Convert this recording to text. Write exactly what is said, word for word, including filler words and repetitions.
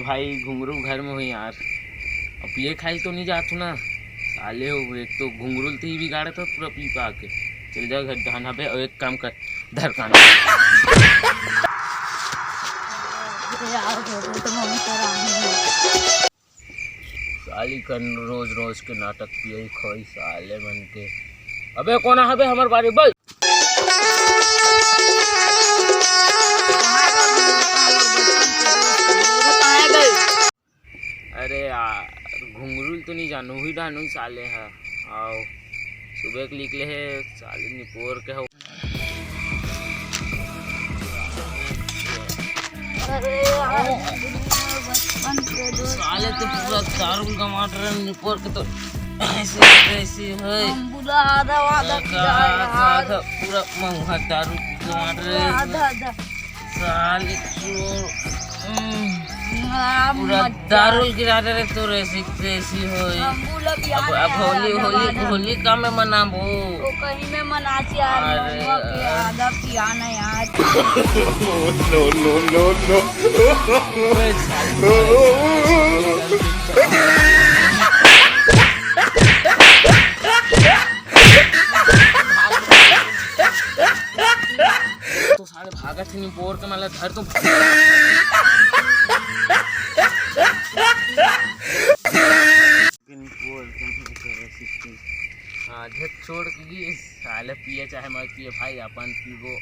भाई घुंगरू घर में हो यार, अब पिए खाए तो नहीं जात हो ना साले हो। एक तो घुंगरू ल तो ही बिगाड़त हो पूरा पी पा के। चल जा घर डहान। अबे एक काम कर, धर कान। साली कन रोज रोज के नाटक, पियई खोई साले मन के। अबे कोन हबे हमर बारी बल। अरे यार, घुंगरू ल तो नहीं जानू ही, डानू साले ह। आओ, सुबह के निकले हे साले निपोर के हो। अरे यार, बचपन के दोस्त साले तो यार। पूरा दारू गमाट रहे निपोर के तो, ऐसे ऐसे है। हम पूरा आधा वादा आधा, किया है यार। आधा पूरा महुआ दारू गमाट रहे। आधा आधा। साले चोर। हम्म। हाँ, पूरा मत दारू गिरा दे रे तोर ऐसी तैसी होई। हम बोला कि अब, यार अब यार, होली, आधा होली, आधा। होली का में मनाबो। वो कहीं में मनाची यार, अरे महुआ के यार। आधा पियाना यार। No, no, no, no। तो साले भागत हे निपोर के, मला धर तो। निपोर के आधे छोड़ के गिस। साले पिए चाहे मत पिए भाई, अपन पीबो।